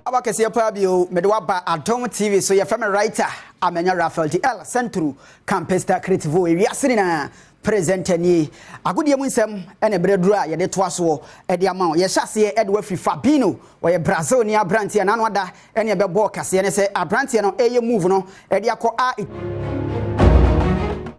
Aba kɛseɛ paa bio, mede waba Adom TV so. Yɛfrɛ me writer Amanya Raphael di El Centro Campesta Creativo, ewiase nyinaa presenter nie. Agodie mu nsɛm ɛna ɛberɛ duro a yɛde toa soɔ ɛde ama wo. Yɛhyɛ aseɛ ɛde wafiri Fabinho, wɔyɛ Brazil ni aberanteɛ n'ano ada ɛne ɛbɛbɔɔ kaseɛ ne sɛ aberanteɛ no ɛyɛ move no ɛde akɔ a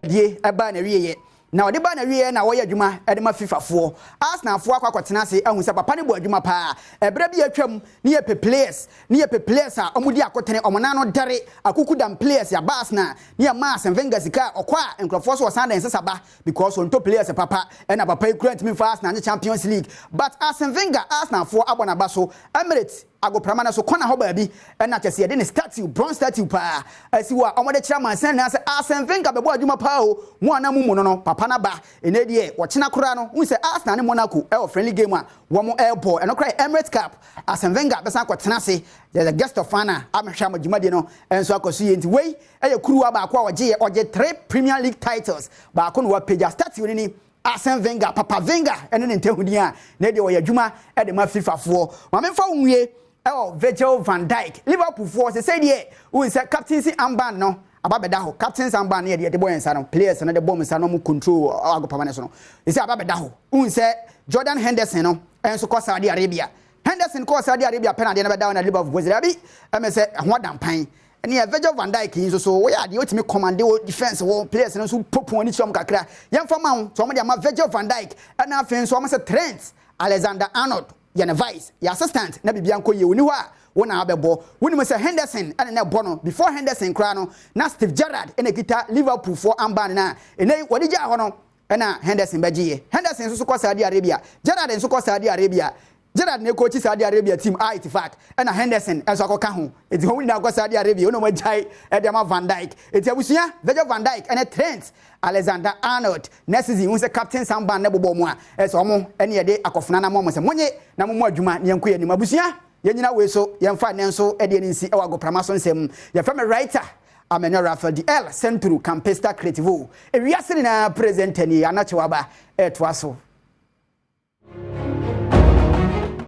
die ɛbaa na wieɛ na ɔde ba na wie na wɔyɛ adwuma de ma FIFA foɔ. Arsenalfoɔ akɔ akɔtena ase ahu sɛ papa no bɔ adwuma paa. Ɛberɛ bi atwam ne yɛpɛ players, ne yɛpɛ players a ɔmo di akotene, ɔmo nan no dare akuku dam players. Yaba Arsenal ne yɛ maa Arsene Wenger sika a ɔkɔ a nkurɔfoɔ so ɔsan de nsesa ba because ɔntɔ players papa, ɛna papa yi kura ntumi nfa Arsenal ne Champions League. But Arsene Wenger, Arsenalfoɔ abɔ n'aba so. Emirates agoprama no so kɔna hɔ baabi ɛna kyɛ sɛ yɛde ne statue, bronze statue paa asi hɔ a ɔmɔde kyerɛ amansan nyinaa sɛ Arsene Wenger bɛbɔ adwuma paa o. Mu a na mu mu no, papa no ba. Ɛnɛ deɛ wɔkyena koraa no wohu sɛ Arsenal ne Monaco ɛwɔ friendly game a wɔn ɛrebɔ. Ɛno koraa yɛ Emirates Cup. Arsene Wenger bɛsan akɔtena ase yɛ guest of honour amehwɛ ama dwumadie no ɛnso akɔ so yie. Nti wei ɛyɛ kuruwa baako a ɔgye yɛ, ɔgye three Premier League titles baako na wapagya statue no ni. Arsene Wenger, Papa Wenger, ɛne ne ntahudin a na deɛ ɔyɛ adwuma ɛde ma FIFA foɔ. Maame nfa nwie ɛwɔ Virgil van Dijk, Liverpool foɔ sɛ deɛ wohu sɛ captaincy armband no aba bɛda hɔ. Captaincy armband no yɛ deɛ yɛde bɔ yɛn nsa no, players no de bɔ mu nsa no, ɔmo control agopama no so no. Sɛ aba bɛda hɔ, wohu sɛ Jordan Henderson no ɛnso kɔ Saudi Arabia. Henderson kɔɔ Saudi Arabia pɛ na adeɛ no bɛda hɔ na Liverpool foɔ sɛ dabi, ɛmɛ sɛ ɛho adampan ɛne yɛ Virgil van Dijk yi nso so wɔyɛ adeɛ wotumi command wɔ defence wɔ players no nso popo ani kyerɛ wɔn kakra. Yɛmfa ma wo so wɔn de ama Virgil van Dijk. Ɛna afei nso wɔn sɛ Trent Alexander Arnold yɛ ne vice, yɛ assistant, na biribi ankɔ yie. Oni hɔ a wo na abɛbɔ. Wonim sɛ Henderson ɛna na ɛbɔ no. Before Henderson koraa no, na Steve Gerrard ɛna kita Liverpool foɔ armband na ɛnɛ wɔde gyaa hɔ no ɛna Henderson bɛgye yɛ. Henderson nso so kɔ Saudi Arabia, Gerrard nso kɔ Saudi Arabia. Gerrard na ekɔkyi Saudi Arabia team Al Ettifaq, ɛna Henderson nso akɔka ho. Eti wɔn nyinaa kɔ Saudi Arabia wɔn na wɔn agyae ɛde ama Van Dijk. Eti abusua, Virgil van Dijk ɛne Trent Alexander Arnold, next season wɔn sɛ captain armband ne bobɔ mu a ɛsɛ wɔn ɛne yɛde akɔfena na mo sɛ monye na mo mo adwuma ne yɛn kɔ yɛn anim. Abusua, yɛn nyina wei so yɛmfa ne nso ɛde ne nsi ɛwɔ agoprama so nsɛm. Yɛfrɛ me writer Amenyo Raphael di El Centro Campesta Creativo, ewiase nyinaa presenter ni. Anakyewaba ɛɛtoa so.